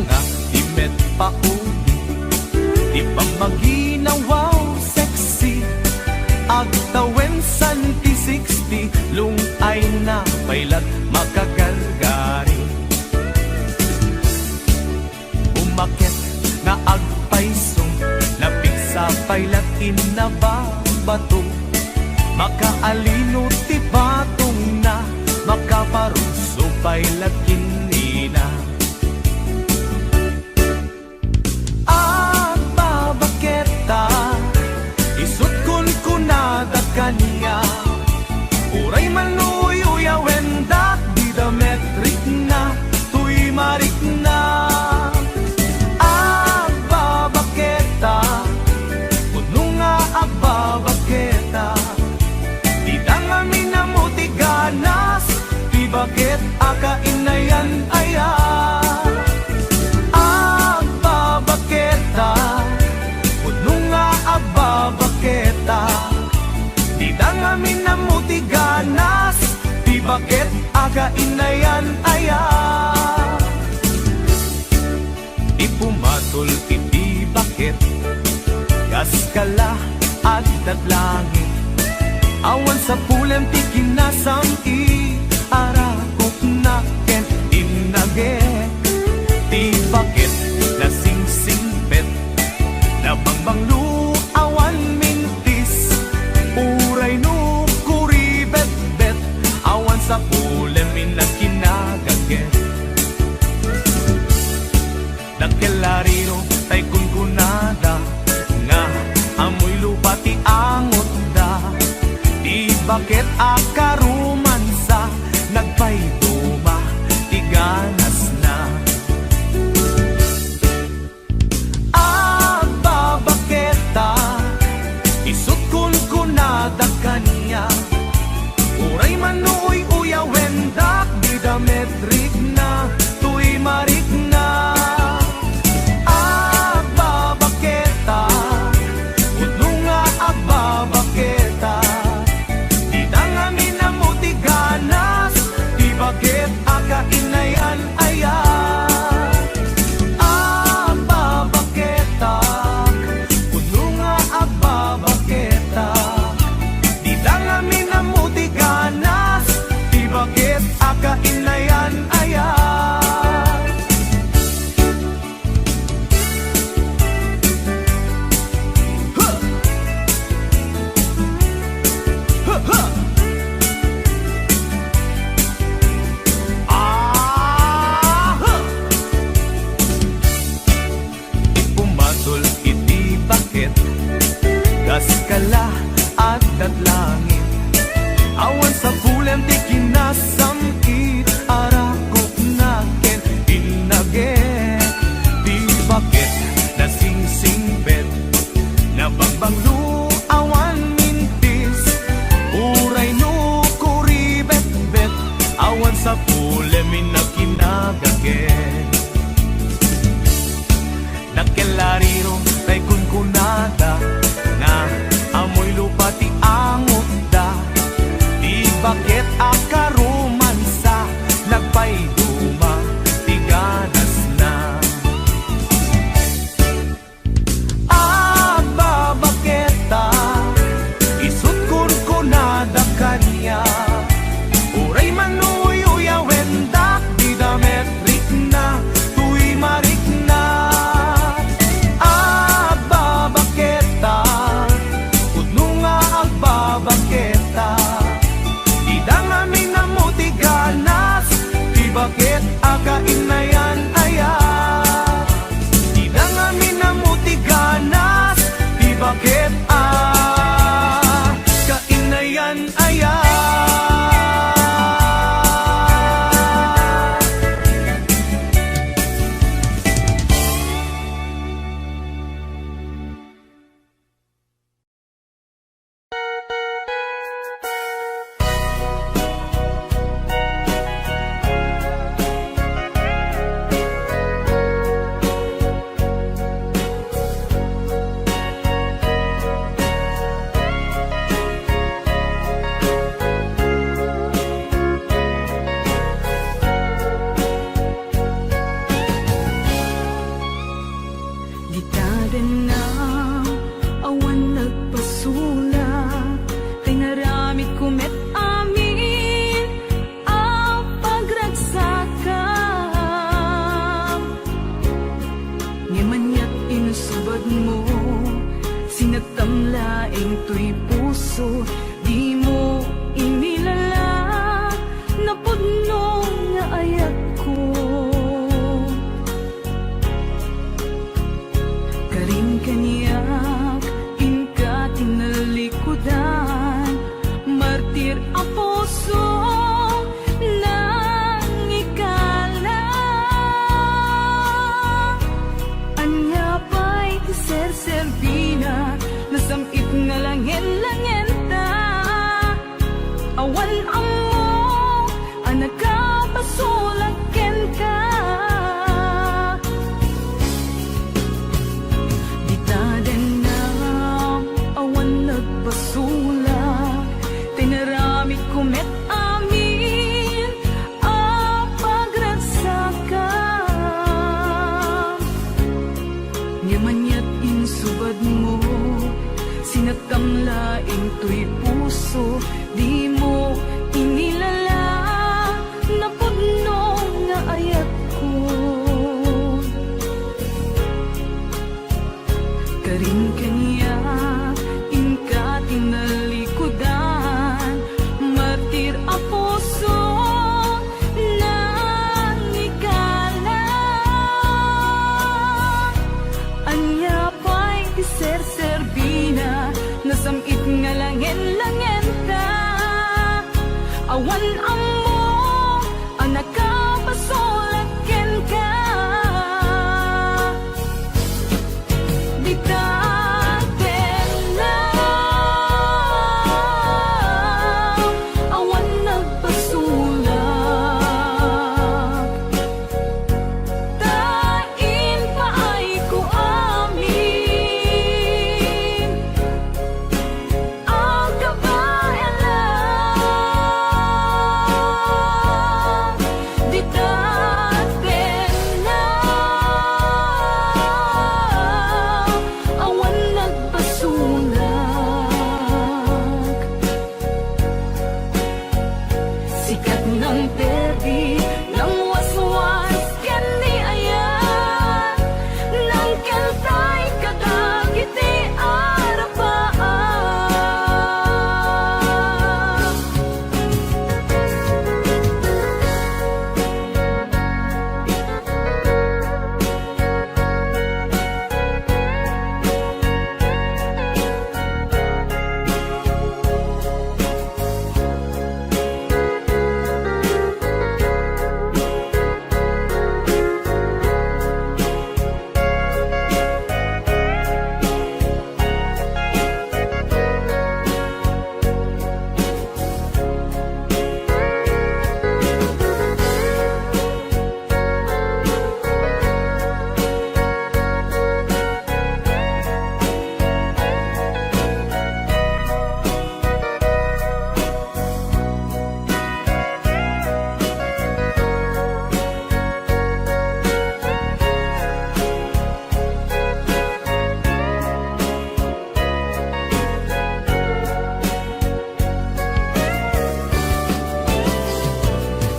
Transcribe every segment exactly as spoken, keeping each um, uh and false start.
nga di met pauli. Di pammaginawaw sexy, agtawen santi sixty, lung-ay na pay lat makagargari. Umaket nga agpayso, napigsa pay lat innababato. Makaalino ti batongna, makaparuso pay lat ken nina. Agbabaketa, isut' kunkunada kaniak, uray manuyuyawendak, dida met rikna, toy marikna. Agbabaketa, pudno nga agbabaketa, dida ngamin ammo ti ganas, ti baket a kainayan aya. Agbabaketa, pudno nga agbabaketa, dida ngamin ammo ti ganas, ti baket a kainayan aya. Di pumatol iti baket, kaskala, addat langit. Awan sapulem ti kinasam-i, arakokna ken innagek. Ti baket nasingsingpet, nabangbanglo, awan mintis. Uray no kuribetbet, awan sapulem innak kinagaget. Dakkel a rino tay kunkunada nga ammoy lupa ti angotda. Ti baket a Dimo inilala, napudno nga ayatko. Karin kaniak, inka tinalikudan, martir a puso, nangikala. Ania pay ti serserbina, nasam-it nga langen-langenta. Awan ammo a nakapasulak kenka. Dita dengngam, awan nagpasulak, tinaramidko met amin a pagragsakam. Ngem aniat insubadmo, sinaktam laeng toy puso, dimo inilala, napudno nga ayatko. Karin kaniak, inka tinalikudan, martir a puso, nangikala. Ania pay ti serserbina, nasam-it nga langen-langenta. Awan ammo a nakapasulak kenka. Dita dengngam, awan nagpasulak. Ta impaayko amin a kabaelan. Dita dengngam, awan nagpasulak. Sikat nang perdi, nang waswas ken ni ayat, nang keltay kadagiti arabaan.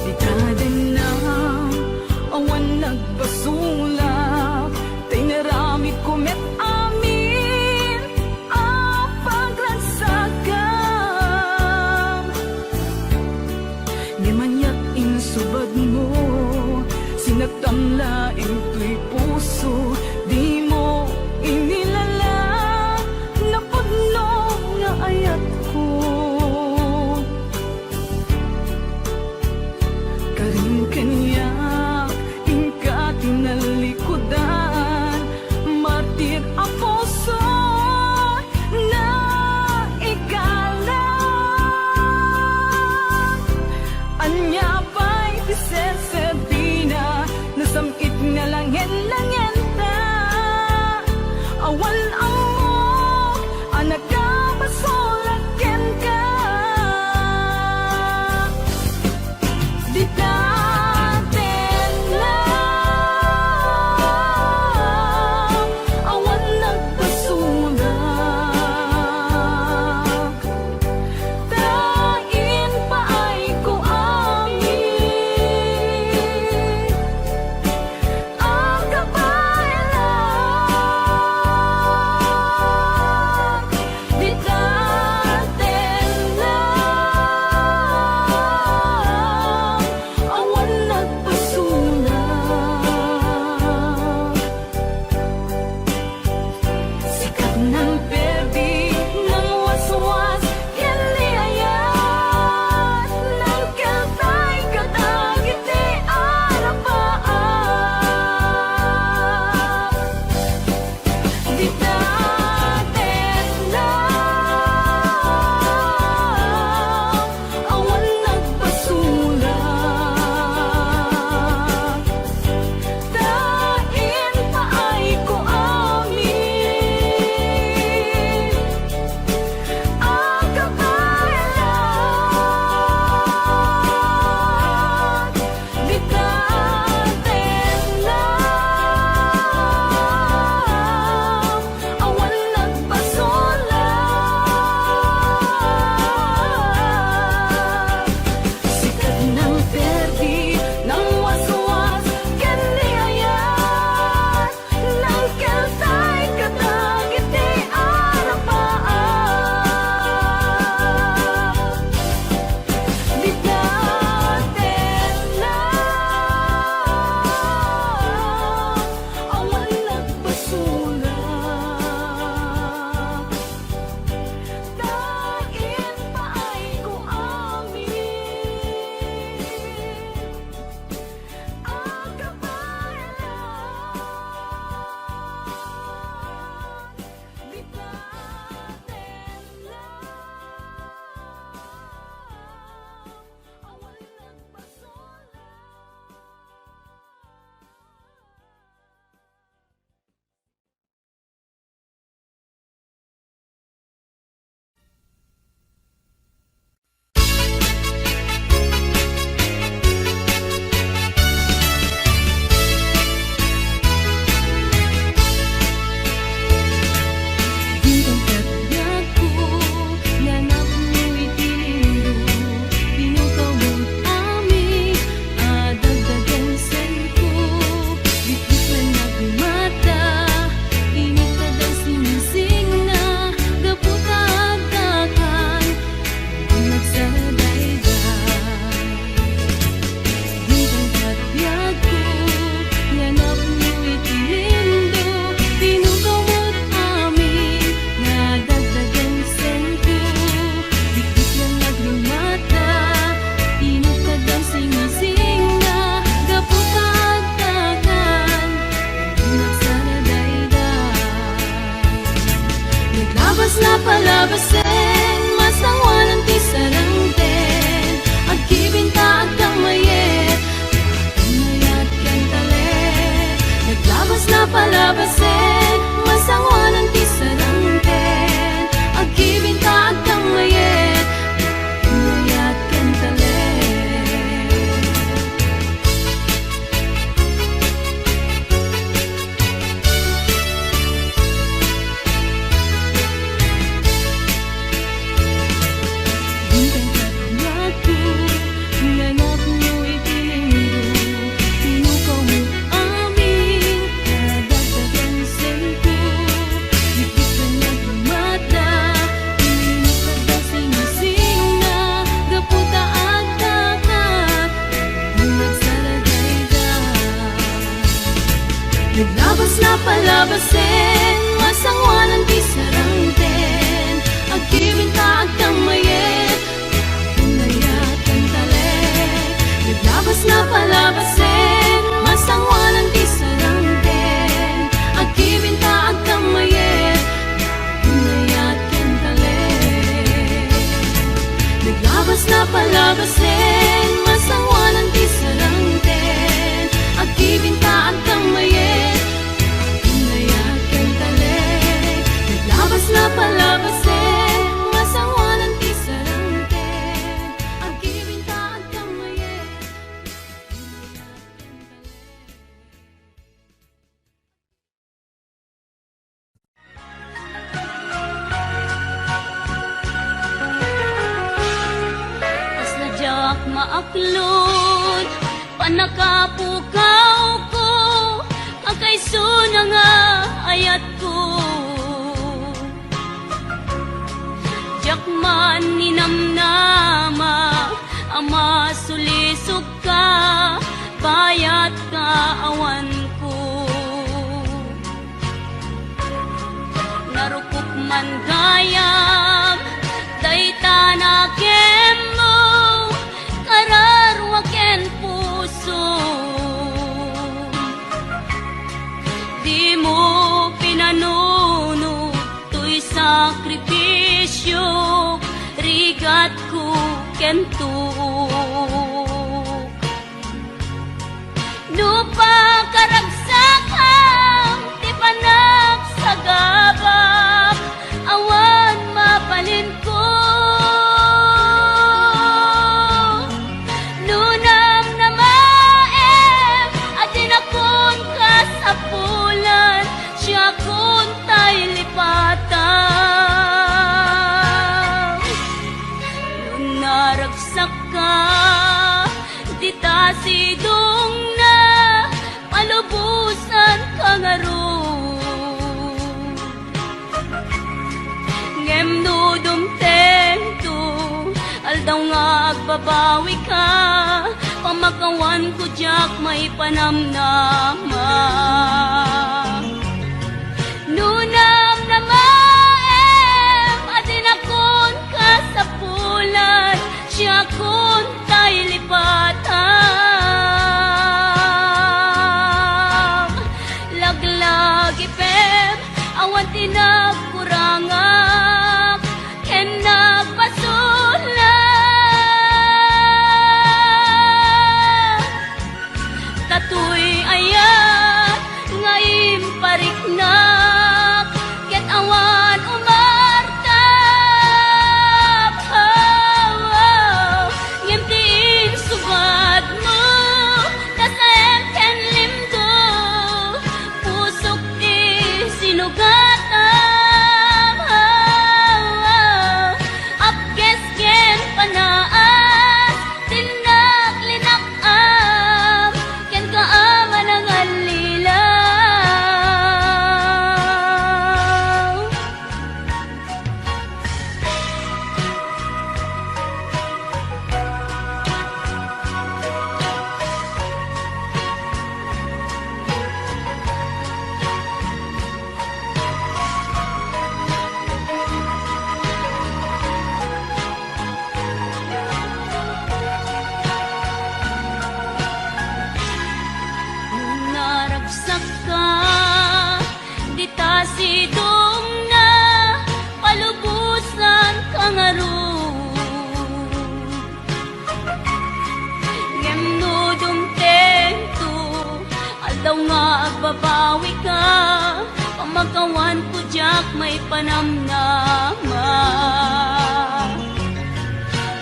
Dita dengngam, awan nagpasulak, ta inaramidko met amin a pagragsakam. Ngem aniat insubadmo, sinaktam laeng toy puso, dimo inilala, napudno nga ayatko. Karin kaniak, inka tinalikudan, martir a puso, naikala. Ania pay ti serserbina, nasam-it nga langen-, palabasen, masangoanan ti sarangten, agbibinta agkammayet, mayat ken talek. Intay kadakko, nangngegko iti Linggo, tinukawmo amin, kadagdagan senko, dikdikdek nga dumada, init kadda singasingna, gapu ta agtakat, Nagsaragayda. Naglabas na palabasen, masangoanan ti sarangten, agbibinta agkammayet, mayat ken talek. Naglabas na palabasen, masangoanan ti sarangten, agbibinta agkammayet, Mayat ken talek. Naglabas na palabasen, masangoanan ti sarangten, agbibinta agkammayet, mayat ken talek. Naglabas na palabasen, masangoanan ti sarangten, agbibinta agkammayet, mayat ken talek. Kasla diak maaklod, pannakapukawko, kakaisuna nga ayatko. Diak man ninamnama a masulisog ka, bayat ka awanko. Narukop man gayam dayta nakemmo, kararua ken puso. Dimo pinanunot toy sakripisio, rigatko ken tuok. No pakaragsakam ti panagsagabam, awan mabalinko. No namnamaem a dinakon kasapulan, siakon tay lipatam. No naragsakka, dita sidongna, palubosanka ngarud. Ngem no dumtengto, aldaw nga agbabawika, pamakawanko diak maipanamnama. No namnamaem a dinakon kasapulan, siakon tay lipatam. Laglagipem, awan ti nagkurangak ken nagbasolak. Datoy ayat nga impariknak, ket awan umartak. Ngem ti insugatmo, nasaem ken limdo, pusok ti sinugatam. Apkes ken panaas, tinnak linak-am, kenka a manangallila. Babawika, pamakawanko diak maipanamnama.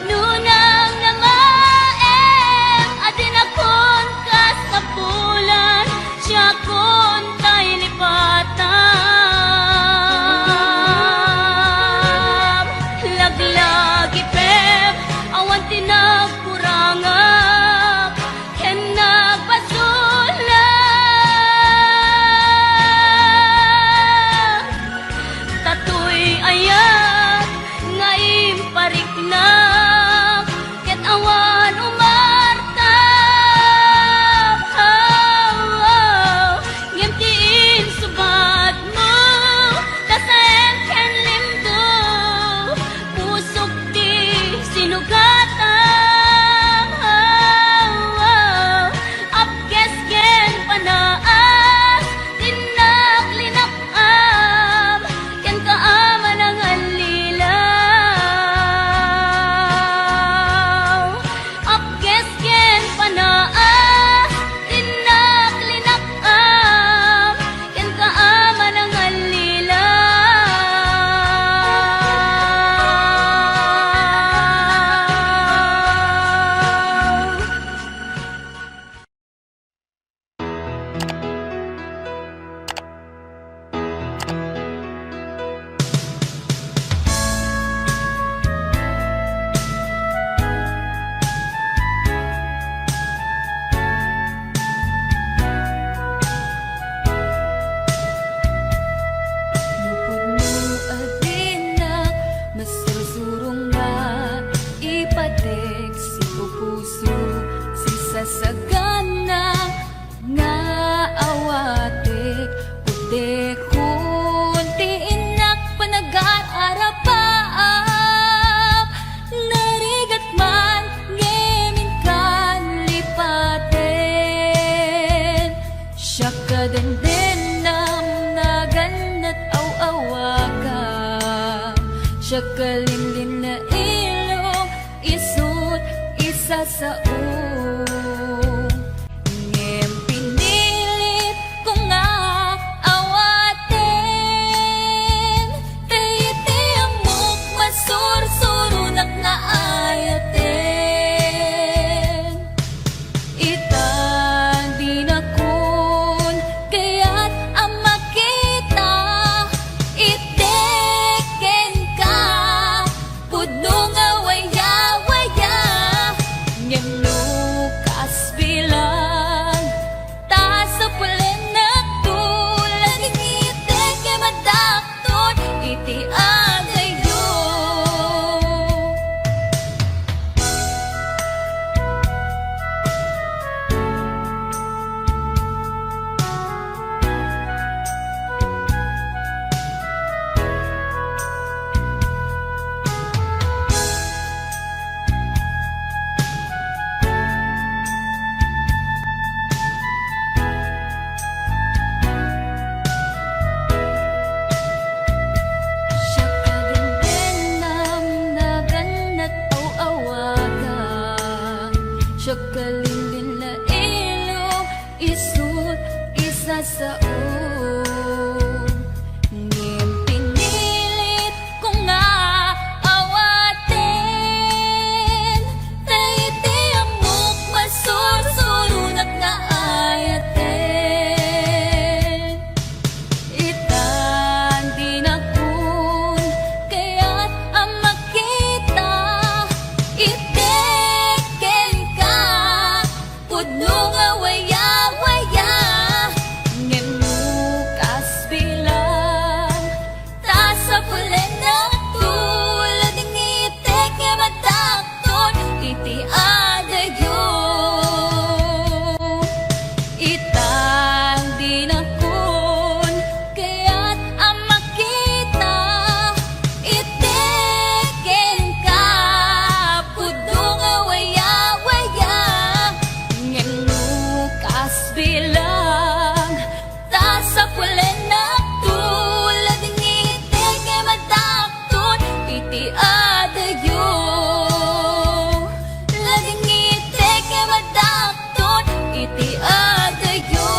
Nunang namaem, adinakon kas kapulan, diakon tay lipatam. Laglagipem, awan ti nagkurangak, ken nagbasolak. Datoy ayat nga impariknak, ket awan umartak. Ngem ti insubadmo, tasen ken limdo, pusok ti sinugatam. Apkes ken panaas, dinnak linap-am, kenka a manangallilaw. Apkes ken panaas, dinnak linap-am, kenka a manangallilaw. Nupudno a dinnak masursurong nga ipatik, sipupuso, sisasagana nga awatek, pudekon ti innak panagar-arapaap, narigat man ngem inkan lipaten. Siak a dendennam, naganna't aw-awagam, siak a linlinna ilong, isu't isasaom. Ngem pinilit ko nga awaten, ta iti ammok masursuronak nga ayaten. Ita dinakon kayat a makita, iti kenka pudno nga waya-waya, ngem no kas bilang, ta sapulennak to, lagingit ket madakton iti adayo. Siak a dendennam, naganna't aw-awagam, siak a linlinna ilong, isu't isasaom. Ngem pinilit ko nga awaten, ta iti ammok masursuronak nga ayaten. Ita dinakon kayat a makita, iti kenka pudno nga waya-waya, ngem no kas bilang, ta sapulennak to, lagingit ket madakton iti adayo. Ita dinakon kayat a makita, iti kenka pudno nga waya-waya, ngem no kas bilang, ta sapulennak to, lagingit ket madakton iti adayo. Lagingit ket madakton iti adayo.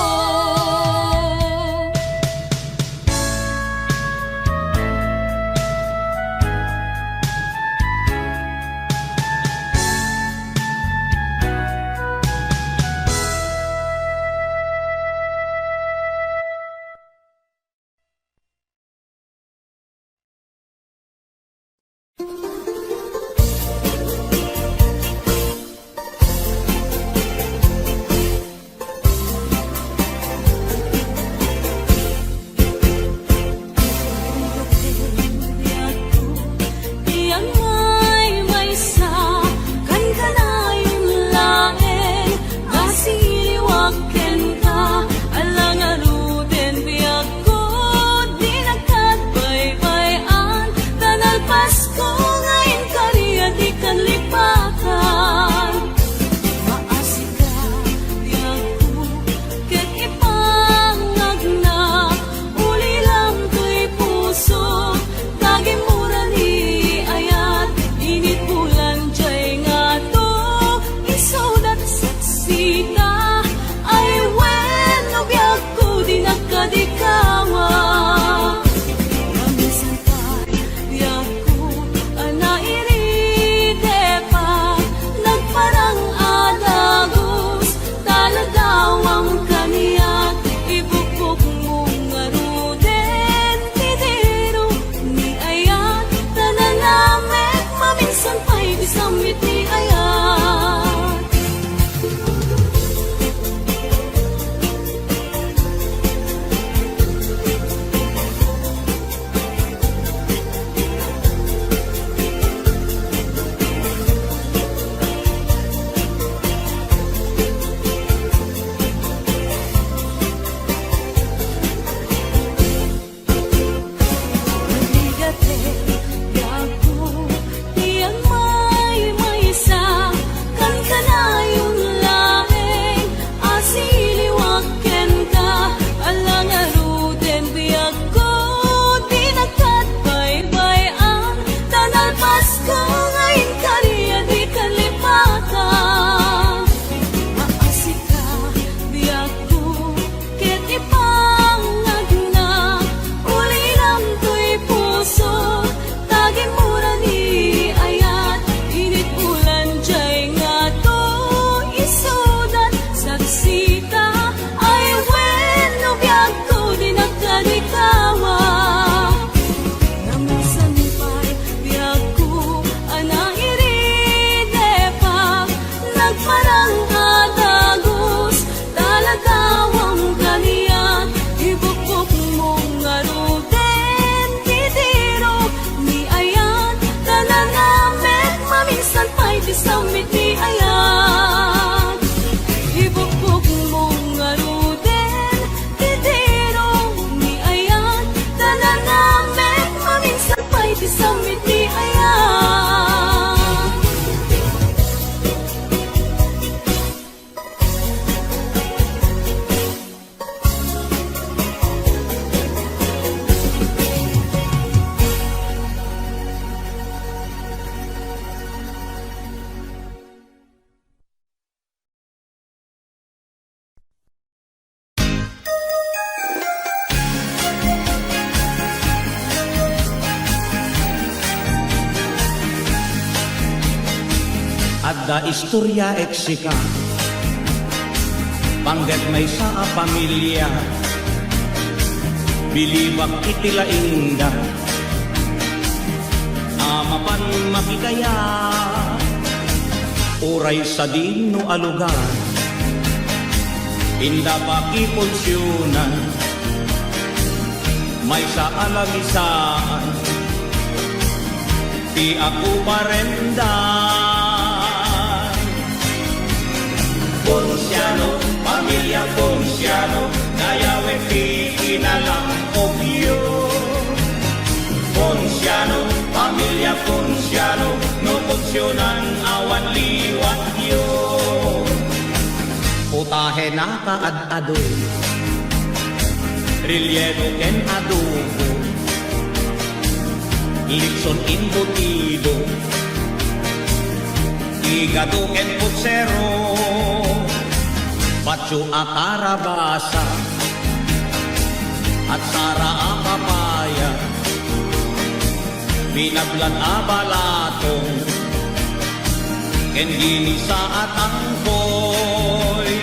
Istorya eksika, panggep maysa a pamilia, bilibak iti laingda a mapan makikaya, uray sadino a lugar, inda pakipunsionan, maysa a lamisaan. Ti akuparendan. Ponciano, pamilia Ponciano, dayawek ti kinalampogyo. Ponciano, pamilia Ponciano, no punsionan awan liwatyo. Putahe na kaad-ado, relleno ken adobo, litson embutido, igado ken putsero, patio a karabasa, atsara a papaya, binablan a balatong, ken ginisa a tangkoy.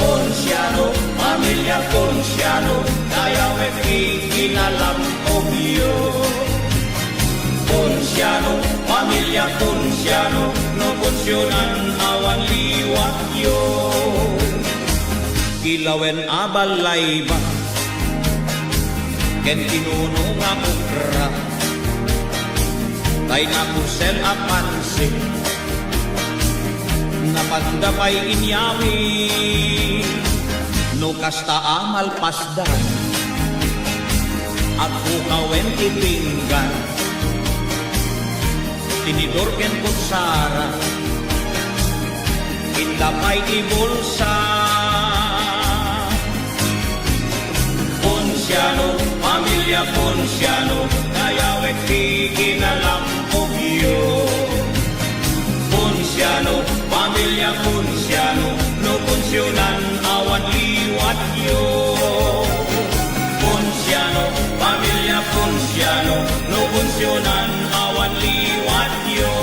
Ponciano, pamilia Ponciano, dayawek ti kinalampogyo. Ponciano, pamilia Ponciano, no punsionan awan liwatyo. Kilawen a ballayba, ken pinuno nga okra, tay nakusel a pansit, napanda pay inyami. No kasta a malpasdan, agpukawen ti pinggan, tinidor ken kutsara, inda pay ti bulsa. Ponciano, pamilia Ponciano, dayawek ti kinalampogyo. Ponciano, pamilia Ponciano, no punsionan awan liwatyo. Ponciano, pamilia Ponciano, no punsionan awan liwatyo.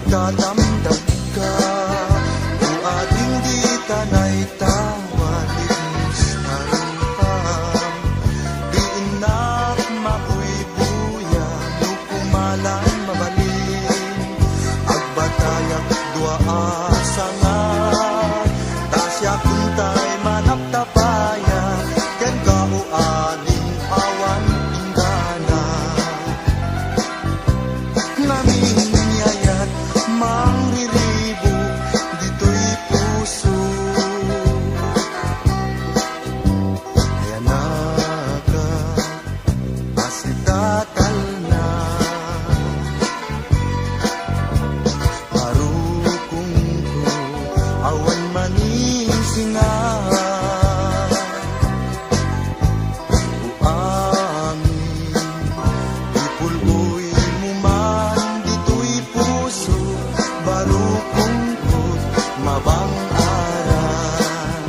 Agtatamdagka, o ading dita naitawa ti mustarupam. Di innak mabuybuya no kumalan mabalin. Agbatayak dua a sanga, ta siak tay manaptapaya, kenka o ading awan inggana. Ngamin yayat mangriribuk ditoy puso. Ayanaka a sitatalna. Barukongko, awan maninsinga. O amin, ipul-oymo man ditoy puso, barukongko, mabang-aran.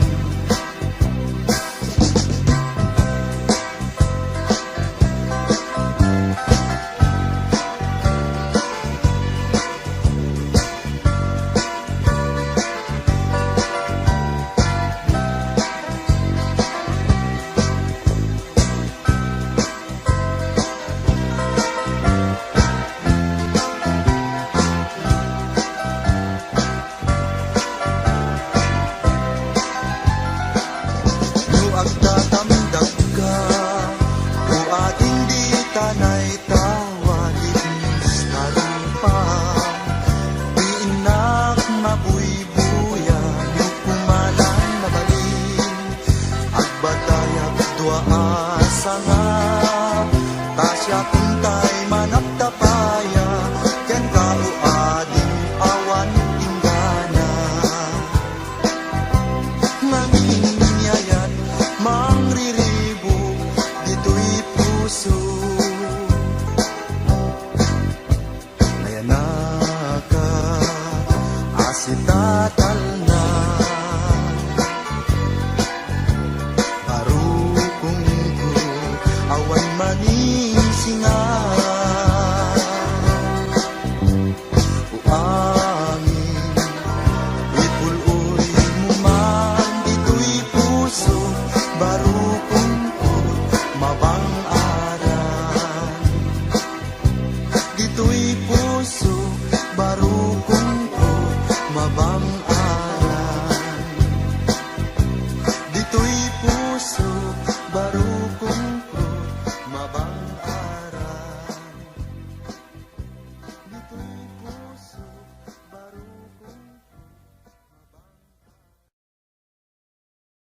No agtatamdagka, o ading dita naitawa ti mustarupam. Di innak mabuybuya no kumalan mabalin. Agbatayak dua a sanga, ta siak tay manaptapaya, kenka o ading awan inggana. Ngamin yayat mangriribuk ditoy puso. Nayanaka a sitatalna. Barukongko, awan maninsinga. O amin, ipul-oymo man ditoy puso, barukongko, mabang-aran. Ditoy puso, barukongko, mabang-aran. Ditoy puso, barukongko, mabang-aran. Ditoy puso, barukongko,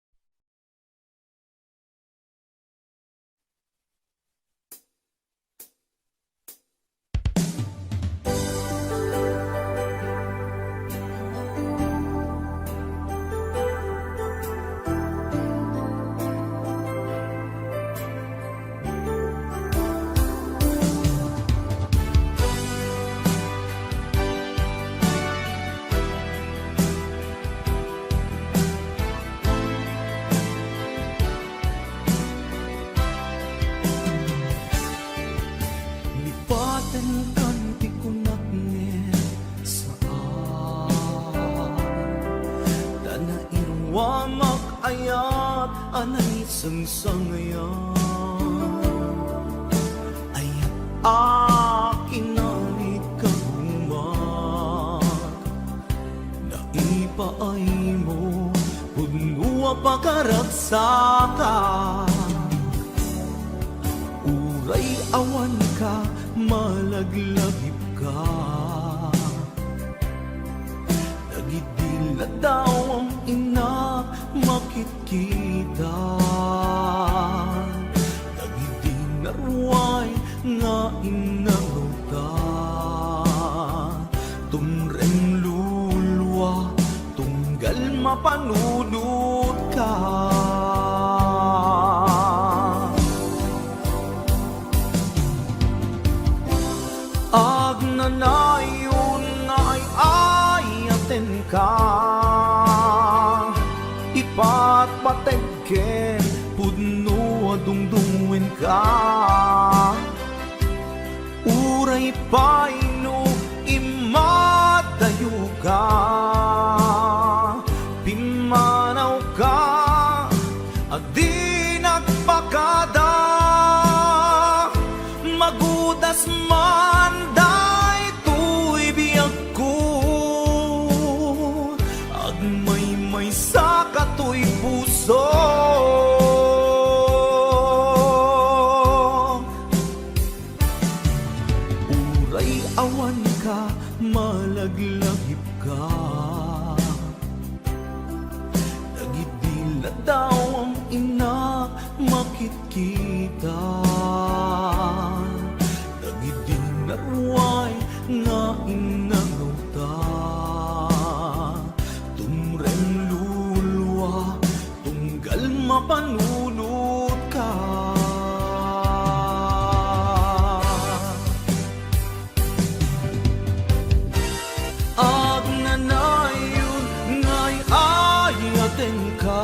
mabang-aran. Lipatenkan ti kunak ngem saan, ta nairuamak ayat a naisangsangayan. Ayat a kinanit kagumak, naipaaymo, pudno a pakaragsakan. Uray awanka, malaglagipka. Dagidi ladawam, ina, makitkita. Dagidi naruay nga innawta. Tumreng lulua, tunggal mapanunotka. Agnanayon nga ay-ayatenka, ipatpateg ken pudno a dungdungngoenka. Uray pay no immad agpakada, magudas man daytoy biagko, agmaymaysa katoy puso. Uray awan ka, malaglagipka. Dagidi ladaw am innak makitkita, dagidi naruay nga innangawta, tumreng lulua, tunggal mapanunotka. Agnanayon nga ay-ayatenka,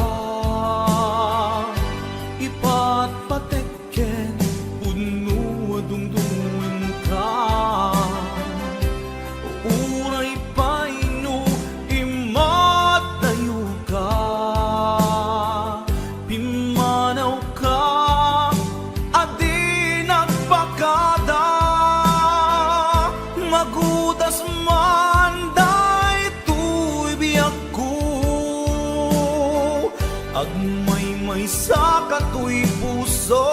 ipatpatek ken pudno a dungdungenka. Uray pay no immadayoka, pimmanawka a di nagpakada, magudas man daytoy biagko, agmaymaysa katoy puso.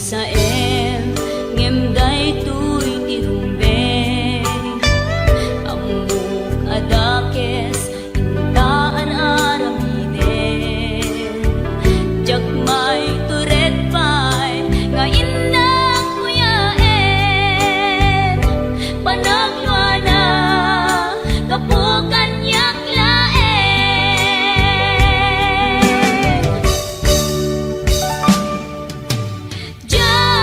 Saem, ngem daytoy ti rumbeng. Ammok a dakes inta ar-aramiden. Diak maitured pay nga innak kuyaen. Panagluana, gapu kaniak laeng. Diak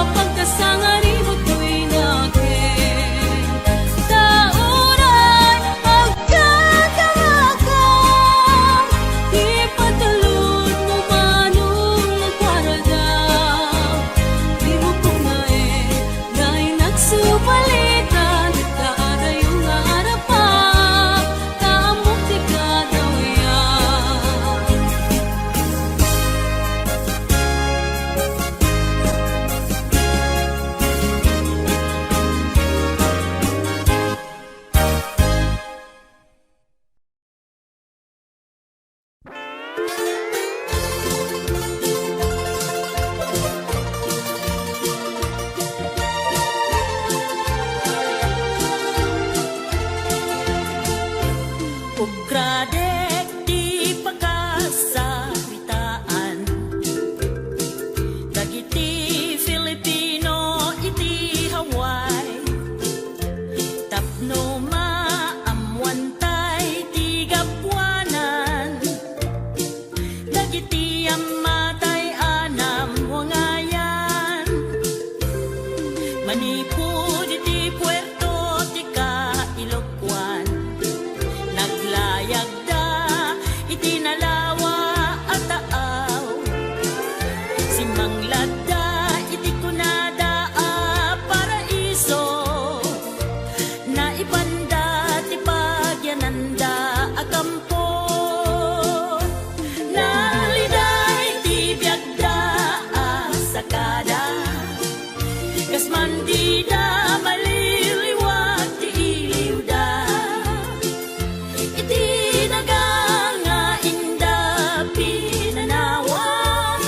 Pagkasangarimo toy naken, ta uray agkakangakam, ipatulod mo manong nagparada. Dimo pugnaen, dayta nagsubalitan, ta adayo nga arapan, ta ammok ti kadawian. Ugradek ti pakasaritaan dagiti Filipino iti Hawaii tapno maammoantay ti gapuanan dagiti ammatay a namwangayan. Manipud iti puerto ti Kailokuan, naglayagda iti nalawa a taaw. Simmangladda iti kunada a paraiso. Naipanda ti pagyananda a kampo. Naliday ti biagda a sakada. Kas man dida maliliwag ti iliwda. Iti naga nga inda pinanawan,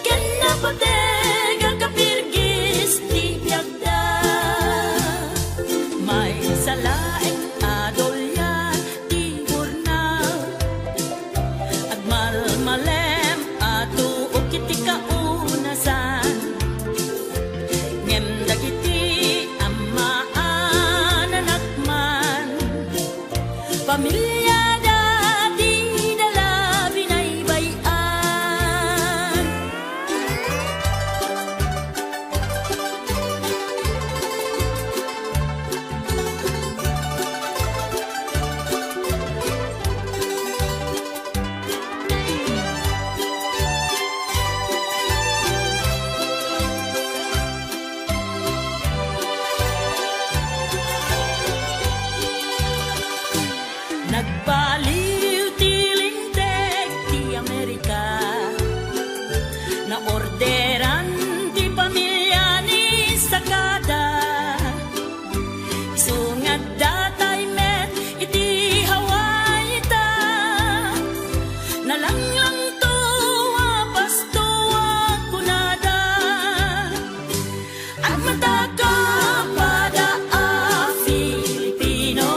ken napateg a kapirgis ti biagda. Maysa laeng a dolyar ti burnal, agmalmalem a tuok iti kaunasan. Ngem dagiti amma a nanakman, pamiliada ti dala binaybay-an. Nagbaliw ti Linteg ti Amerika. Naorderan ti pamilia ni Sakada. Isu nga adda tay met iti Hawaii ta. Nalanglangto a pasto a kunada. Agmatakap pada a Filipino,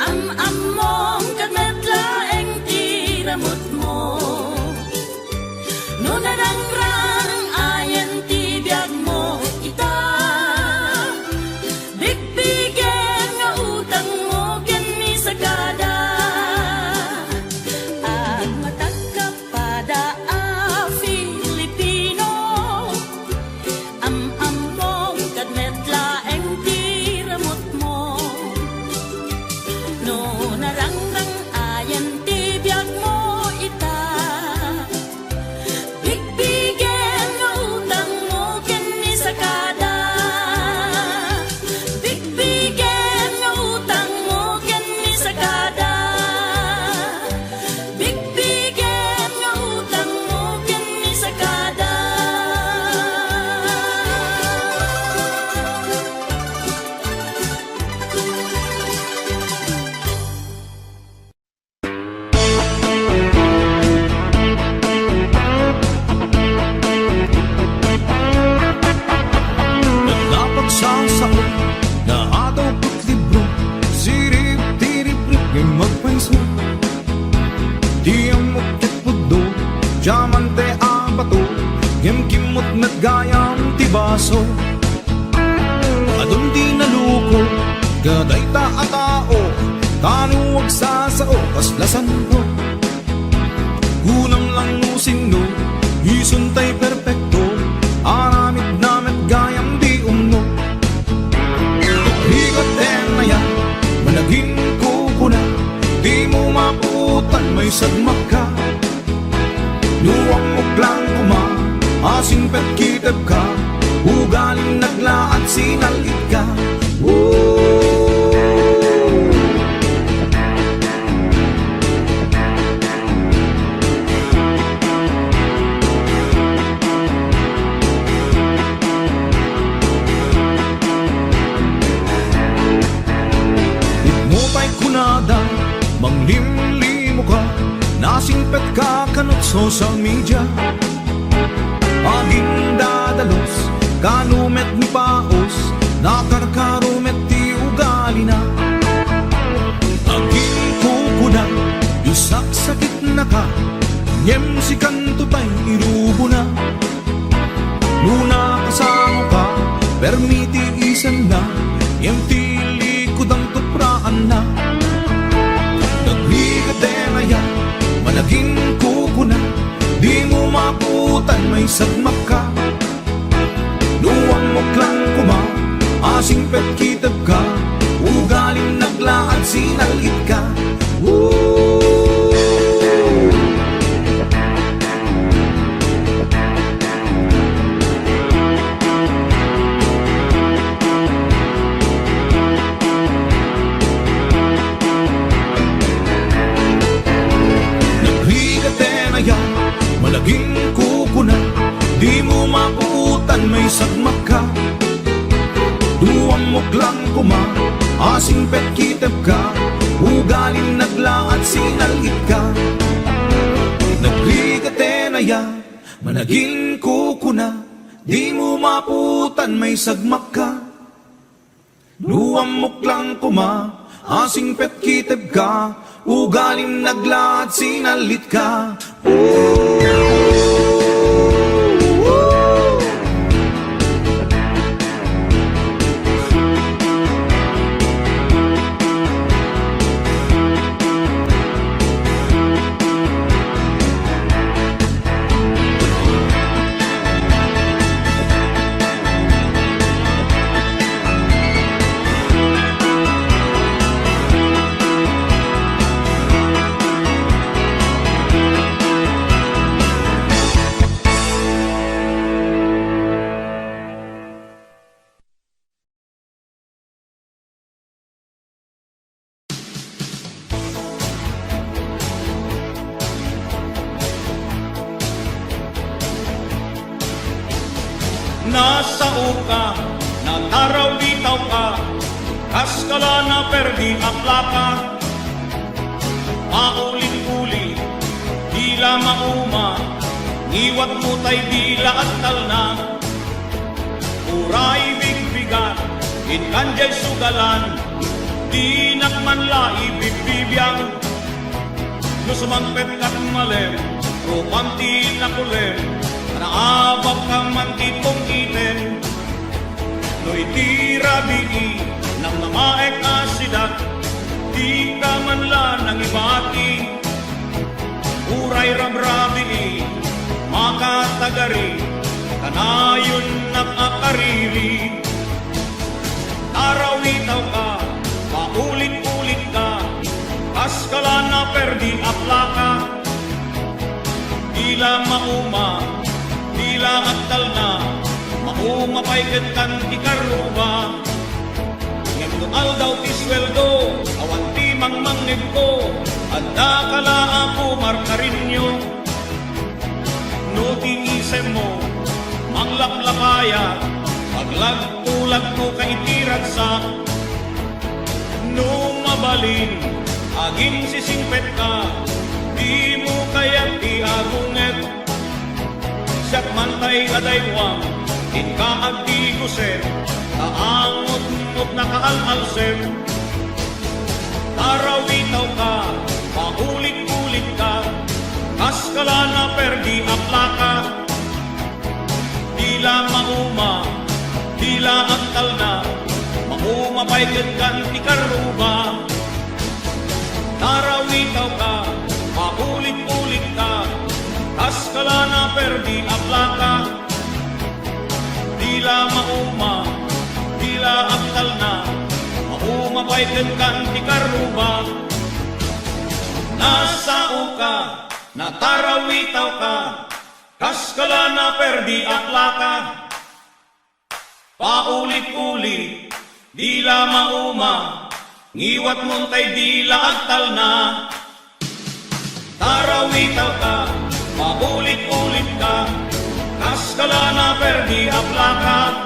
am-ammom ket met laeng ti ramutmo. No narangrang ayan ti biagmo ita, bigbigem nga utangmo ken ni Sakada. Agmatakap pada a Filipino, am-ammom ket met laeng ti ramutmo. No narangrang ayan ti biagmo ita, bigbigem nga utangmo ken ni Sakada. Bigbigem nga utangmo ken ni Sakada. Bigbigem nga utangmo ken ni Sakada. Napagsasao nga adaw ket libro, sirib ti ribrib ngem agpayso. Ti ammok ket pudno, diamante a bato, ngem kimmot met gayam ti baso. Adun ti naluko kadayta a tao, tano agsasao kasla santo. Kunam lang no sinno, isuntay perpekto, a sagmakka. No ammok lang koma a singpet kitebka, ugalim naglaat sinal-itka. Oh. Pudno pay kunada, manglimlimoka, nasingpetka kanut social media. Agindadalus, kano met ni Paus, nakarkaro met ti ugalina. Aginkukuna, isaksakitnaka, ngem sikanto pay irubona. No nakasangoka, permi ti isenna, ngem ti likudam tupraanna. Nagrigat ten aya, managinkukuna, dimo mapuotan maisagmakka. No ammok lang koma a singpet kitebka, ugalim naglaat sinal-itka. Oh. Nagrigat ten aya, managinkukuna, dimo mapuotan maisagmakka. No ammok lang koma a singpet kitebka, ugalim naglaat sinal-itka. Nagrigat ten aya, managinkukuna, dimo mapuotan maisagmakka. No ammok lang koma a singpet kitebka, ugalim naglaat sinal-itka. Nasaoka, natarawitawka, kas kala naperdi a plaka. Maulit-ulit, dila mauma, ngiwatmo tay dila agtalna. Uray bigbigat, inkan jay sugalan, dinak man la ibibbibiang. No sumangpet kat malem, rupam ti nakulem, naabakka man ti pungiten. No iti rabii, namnamaek a sidak, dika man la nangibati. Uray rabrabii, makatagari, kanayonnak a kariri. Tarawitawka, paulit-ulitka, kas kala naperdi a plaka. Dila mauma, dila agtalna, mauma pay ket kan ti karruba. Ngem no aldaw ti sueldo, awan ti mangmangngegko, addaka la a pumarkarinyo. No ti isemmo, manglaplapayat, paglagtulagtoka iti ragsak. No mabalin, aginsisingpetka, dimo kayat ti agunget. Siak man tay adaywam, inka agdiguset, ta angotngot nakaalalsem. Tarawitawka, paulit-ulitka, kas kala naperdi a plaka. Dila mauma, dila agtalna, mauma pay ket kan ti karruba. Tarawitawka, paulit-ulitka, kas kala naperdi a plaka. Dila mauma, dila agtalna, mauma pay ket kan ti karruba. Nasaoka, natarawitawka, kas kala naperdi a plaka. Paulit-ulit, di la mauma, ngiwatmon tay di la agtalna. Tarawitawka, paulit-ulitka, kas kala naperdi a plaka.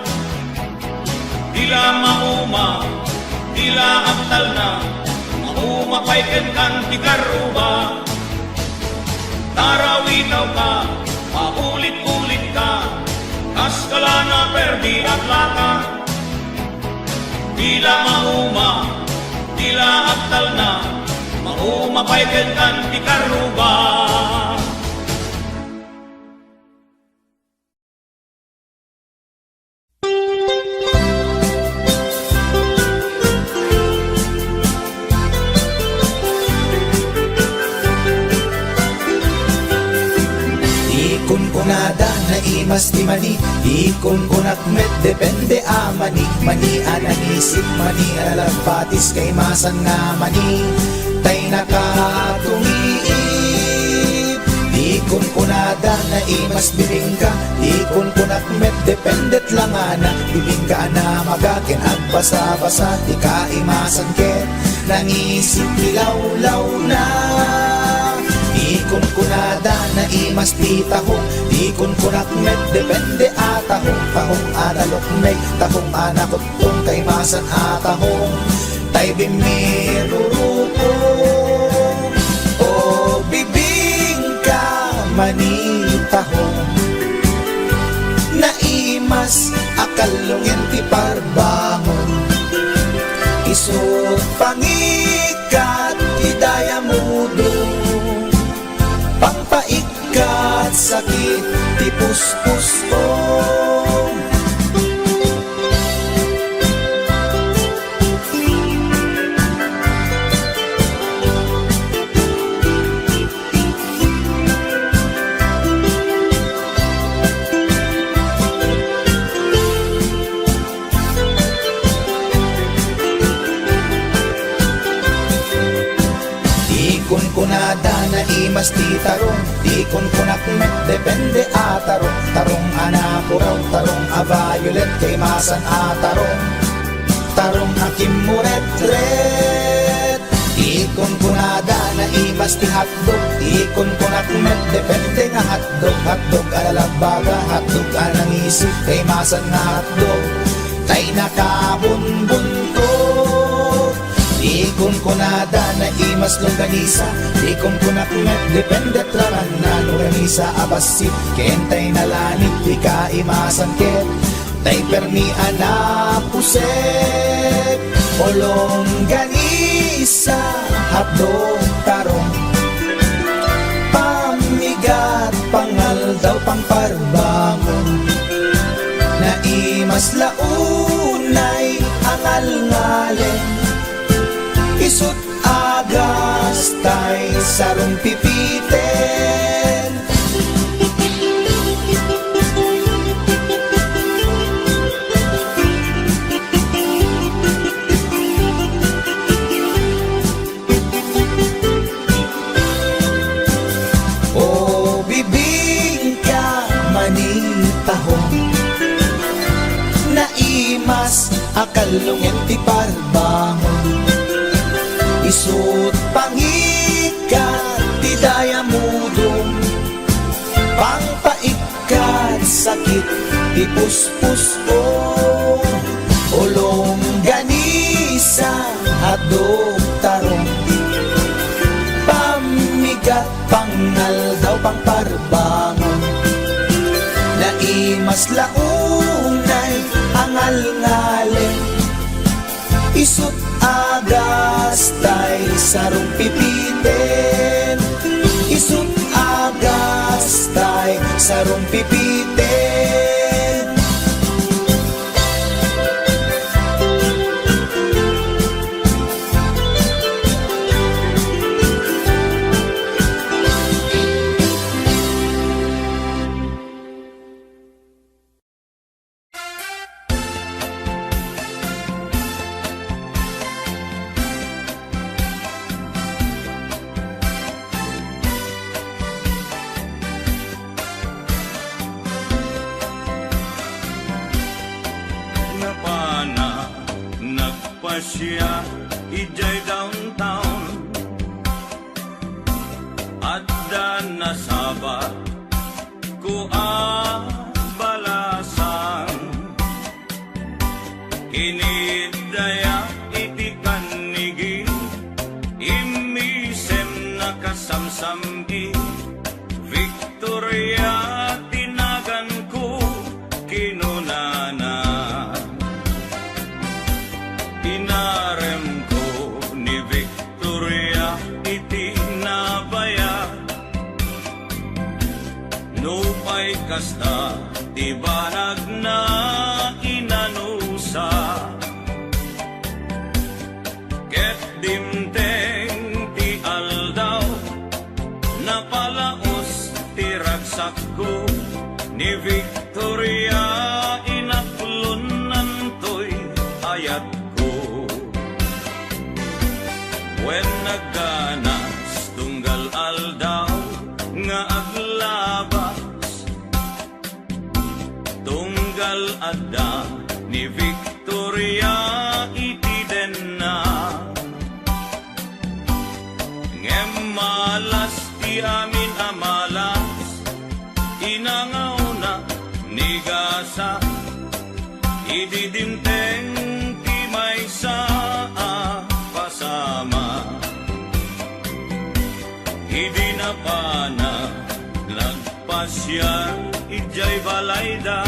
Di la mauma, di la agtalna, mauma pay kenkan ti karruba. Tarawitawka, paulit-ulitka, kas kala naperdi a plaka. Di la mauma, di la agtalna, mauma pay kenkan ti karruba. Di kunkunada, naimas ti mani. Di kunkunak met, depende a mani. Mani a nangisip, mani a nalagpatis, kaimasan nga mani tay nakatungiit. Di kunkunada, naimas bibingka. Di kunkunak met, depende langana. Bibingka a namaga ken agbasa-basa, ti kaimasan ket nangisip ti lawlawna. Di kunkunada, naimas ti tahong. Di kunkunak met, depende a tahong. Tahong a nalukmeg, tahong a nakutong, kaimasan a tahong tay bimmirurupong. O bibingka, mani tahong, naimas a kallungen ti parbangon. Isu pangikat ti dayamudong, pangpaikkat sakit ti puspusom. Di kunkunada, naimas ti tarong. Di kunkunak met, depende a tarong. Tarong a napuraw, tarong a violet, kaimasan a tarong. Tarong a kimmuretret. Di kunkunada, naimas ti hotdog. Di kunkunak met, depende nga hotdog. Hotdog a lalagbaga, hotdog a nangisip, kaimasan nga hotdog tay nakabunbunto. Di kunkunada, naimas longganisa. Di kunkunak met, depende raman nga longganisa a bassit ken tay nalanit. Di kaimasan ket tay permi a napusek. O longganisa, hotdog, tarong, pammigat, pangaldaw, pangparbangon. Naimas la unay a ngalngalem, isut' agas tay sarumpipiten. O bibingka, mani tahong, naimas a kallungen ti parbangon. Isut' pangikat ti dayamudong, pangpaik kat sakit ti puspusom. O longganisa, hotdog, tarong, pammigat, pangaldaw, pangparbangon. Naimas la unay a ngalngalem, isut' agas tay sarumpipiten. Isut' agas tay sarumpipiten. Asia, idiay downtown. Adda nasabat ko a balasang. Inidaya iti kannigi, immisem nakasamsamgi. Victoria ti naganko, kinunana. Inaremko ni Victoria iti nabaya. Nupay kasta ti banagna, inanusa. Ket dimteng ti aldaw, napalaos ti ragsakko, ni Victoria inaklonnantoy ayatko. Wen nagganas tunggal aldaw nga aglabas, tunggal adda ni Victoria iti denna. Ngem malas ti amin a malas, inangawna ni gasa, idi dimteng ti maysa a pasama. Idi napana, nag- pasiar idiay balayda.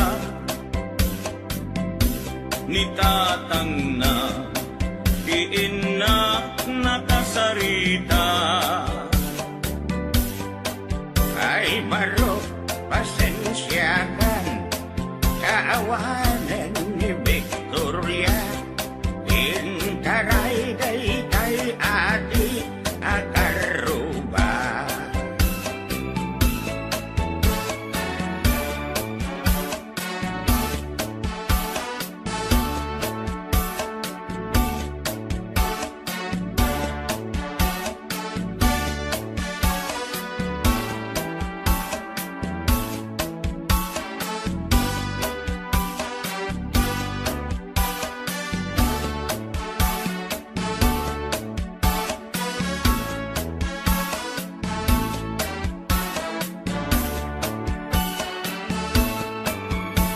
Ni tatangna, ti inna nakasarita. Ay, baro, pasensiakan, kaawanen ni Victoria. Intaray daytay adi a karruba.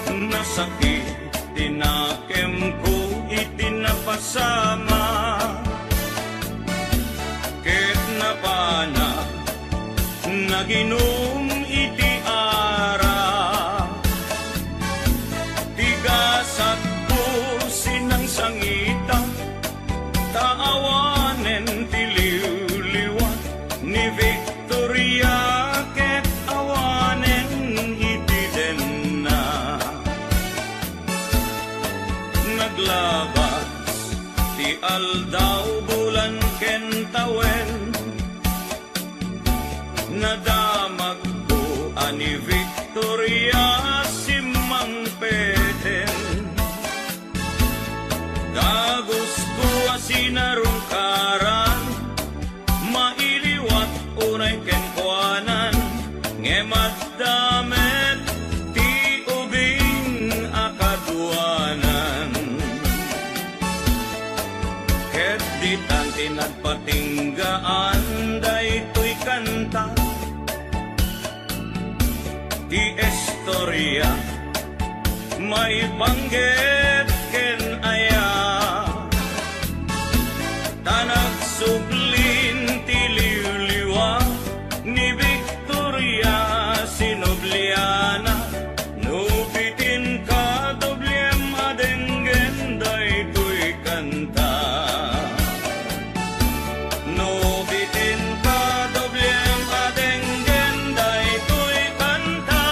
Nasakit ti nakemko iti napasama, ket napana naginum iti ara. Ti gasatko sinangsangita, ta awanen ti liwliwa ni Victoria ket awanen iti denna. Naglabas ti aldaw, bulan ken tawen, nadamagko a ni Victoria simmangpeten. Dagusko a sinarungkaran, mailiwat unay kenkuanan, ngem adda met ti ubing a kaduanan. Ket ditan ti nagpatinggaan daytoy kanta. Ti istoria maipanggep ken aya, ta nagsublin ti liwliwa ni Victoria, sinubliana no bitin ka dobliem a denggen daytoy kanta. No bitin ka dobliem a denggen daytoy kanta.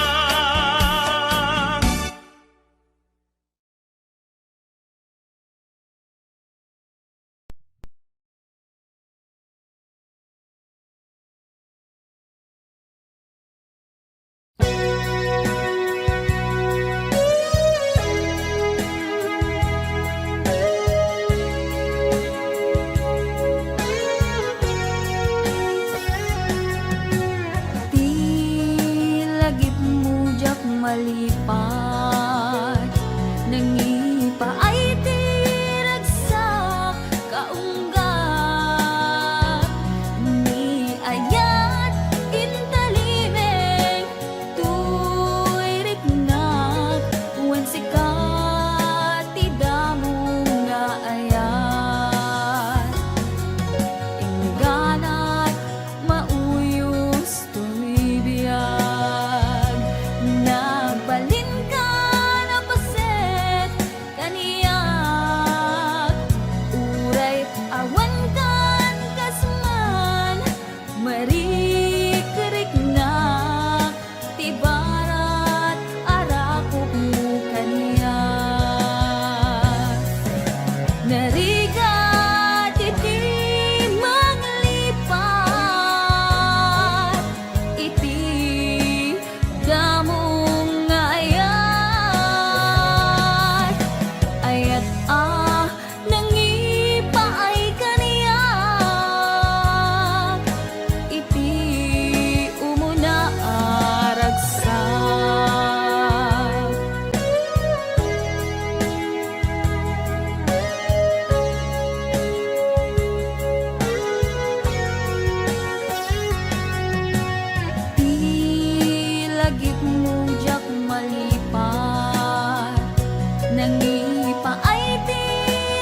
Nangipaay ti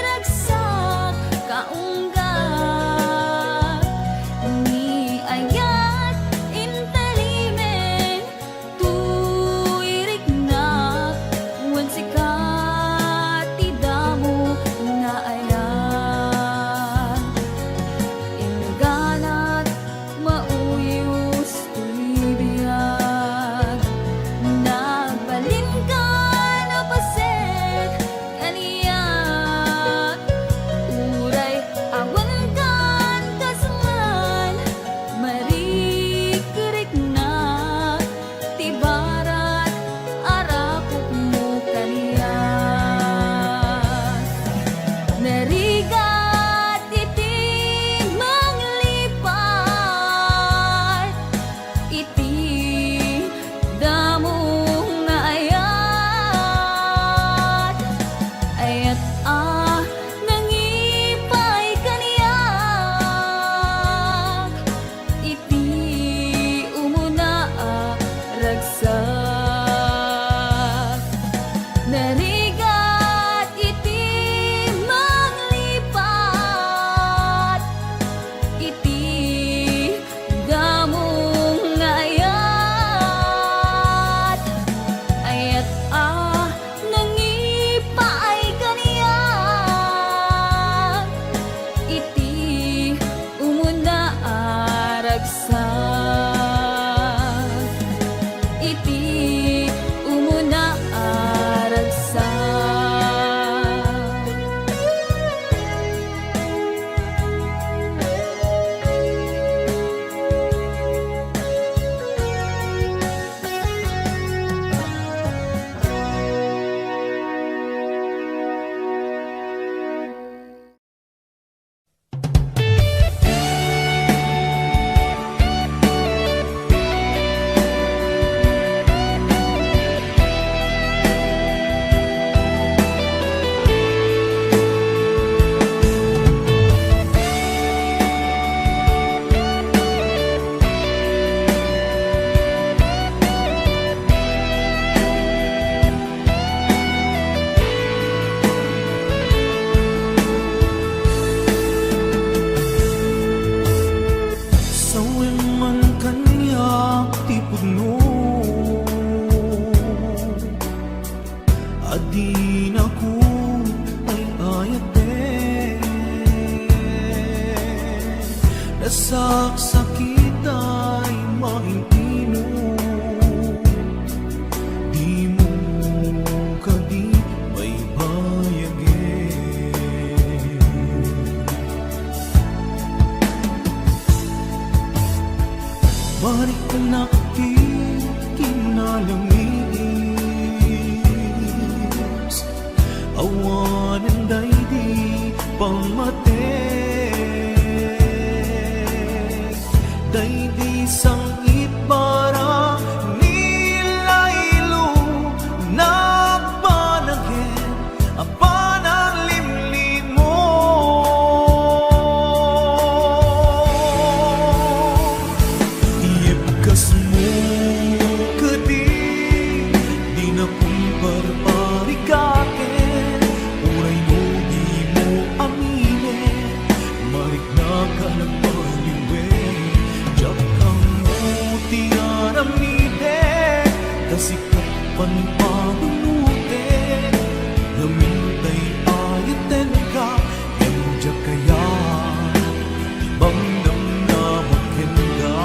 ragsak kaunggat, ni ayat intalimen toy riknak, wen sika ti damo nga ayat. Ingganat mauyos toy biag. Nagbalinka, napaset kaniak. Uray awan kan kasman, marikriknak ti barat a rakopmo kaniak. Narigat iti manglipat iti damo nga ayat, ayat a nangipaay kaniak iti umuna a ragsak. Narigat iti manglipat iti damo nga ayat, ayat a nangipaay kaniak iti umuna a ragsak, iti umuna a ragsak. Sawen man kaniak ti pudno a dinakon ay-ayaten. Nasaksakit ay maintino, dimo kadi baybayagen. Mariknak ti kinalangis, awanen daydi pammateg. Daydi sangit bara ni Laylo, nagbanagen a pananglimlimon. Iyebkasmo kadi, dinakon parparikaten, uray no dimo aminen, mariknak a nagmaliwen, diak ammo ti aramiden, ta sika panipabunoten, ngamin tay-ayatenka, ngem diak kayat ti mangnamnama kenka.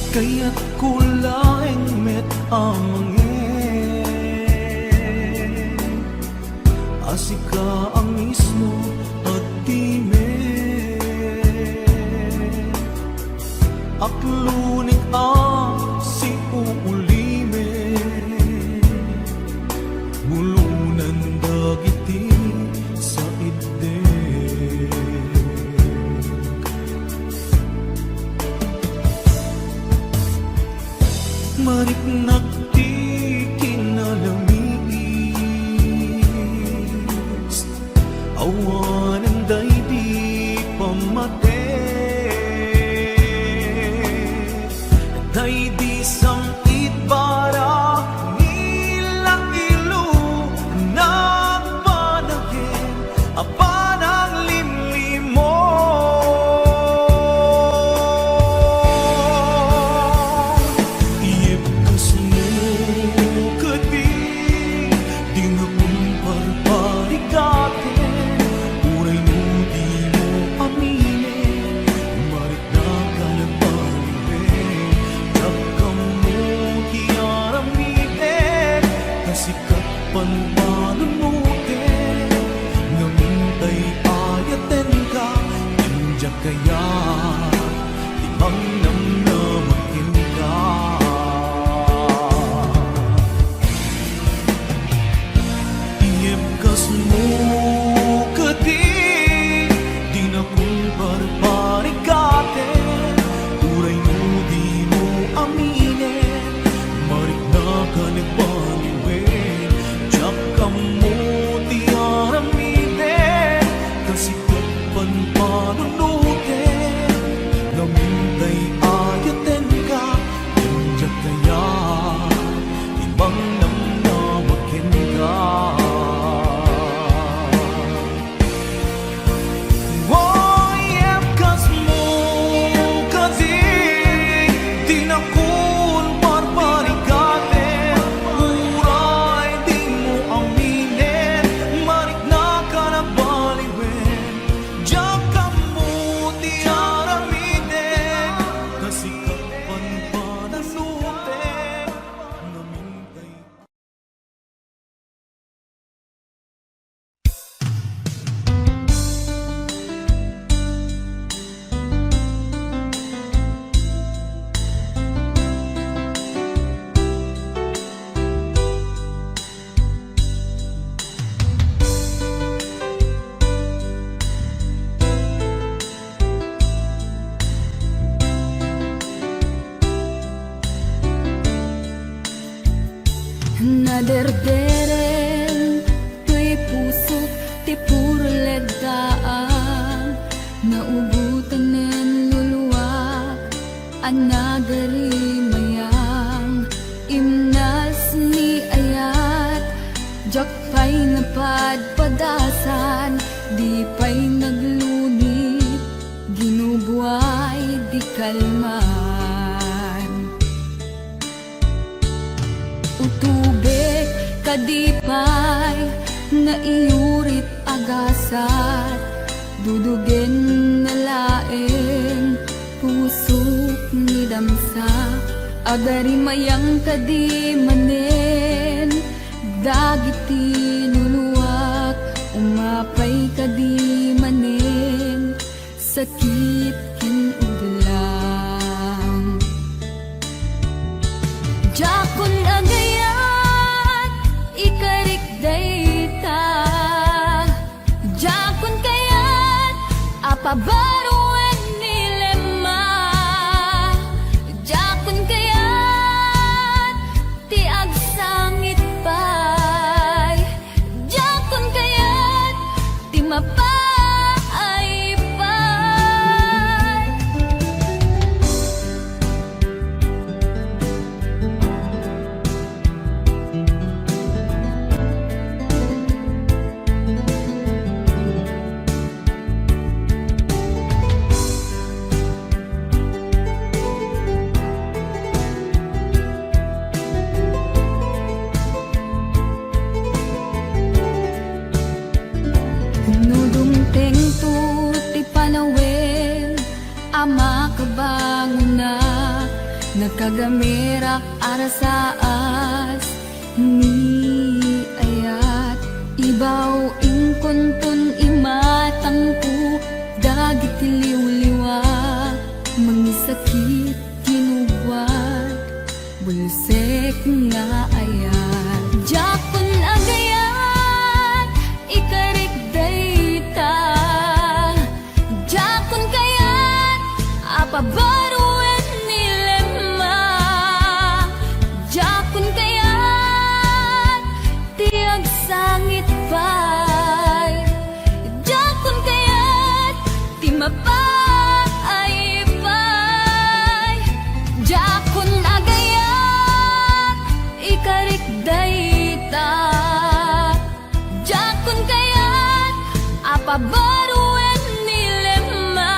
Kayatko laeng met a mangen a sika a mismo agtimek. Aklonek a siuulimek, bulunan dagiti saiddek. Mariknak ti kinalamiis, awanen daydi pammatek. Daydi sam-it, bara, ngila, ilu, nagpanagen, apan aglimlimon. Iyebkasmo kadi, dina kumparparigaten, uray no dimo aminen, mariknak a nagbaliwen, diak ammo ti aramiden, ta sika ket panpanunoten, ngamin tay ayatenka, ken diak kayat ti mangnamnama kenka. Iyebkasmo kadi, dina kumparparigaten, uray no dimo aminen, mariknak a nagbaliwen, diak ammo ti aramiden, ta sika ket panpanunoten, ngamin tay ayatenka, ken diak kayat ti mangnamnama kenka. Iyebkasmo kadi, dina kumparparigaten, uray dimo aminen, mariknak a nagbaliwen, diak ammo ti aramiden, ta sika ket panpanunoten, ngamin tay Naderdereng toy pusok ti puro leddaam, naubotanen luluak a nagarimayang, imnas ni ayat, diak pay napadpadasan, di pay naglunit, ginubuay di kalman. Utubek kadi pay nga iyurit a gasat, dudugen na laeng pusok ni damsa. Agarimayang kadi manen dagiti luluak, umapay kadi manen sakit ken ublang. Diakon agayat ikarik dayta, diakon kayat a pabaruen ni Lemma, diakon kayat ti agsangit pay, diakon kayat ti mapaay pay. No dumtengto ti panawen a makabangonak, nakagamerak a rasaas ni ayat. Ibaw inkonton imatangko dagiti liwliwa, mangis- Sakit, kinuwat, bulsek nga ayat. Diakon agayat, ikarik dayta. Diakon kayat, a pabaroen ni Lema. Diakon kayat, ti agsangit pay. Diakon kayat, ti mapaay pay. Diakon agayat, ikarik dayta. Diakon kayat, a pabaroen ni Lema.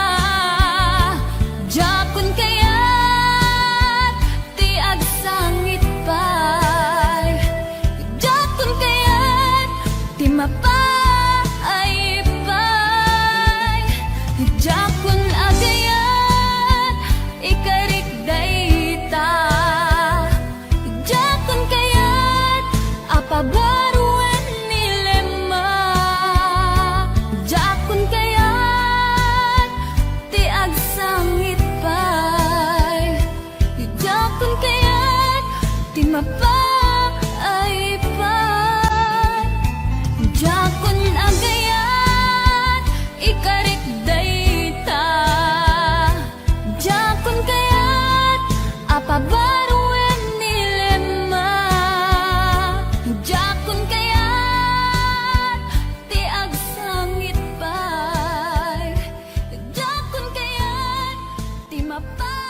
Diakon kayat, ti agsangit pay. Diakon kayat, ti mapaay pay. Diakon agayat, ikarik dayta. Diakon kayat, a pabaroen ni Lema. Diakon kayat, ti agsangit pay. Diakon kayat, ti mapaay pay. Diakon agayat, ikarik dayta. Diakon kayat, a pabaroen ni Lema. Diakon kayat, ti agsangit pay. Diakon kayat, ti mapa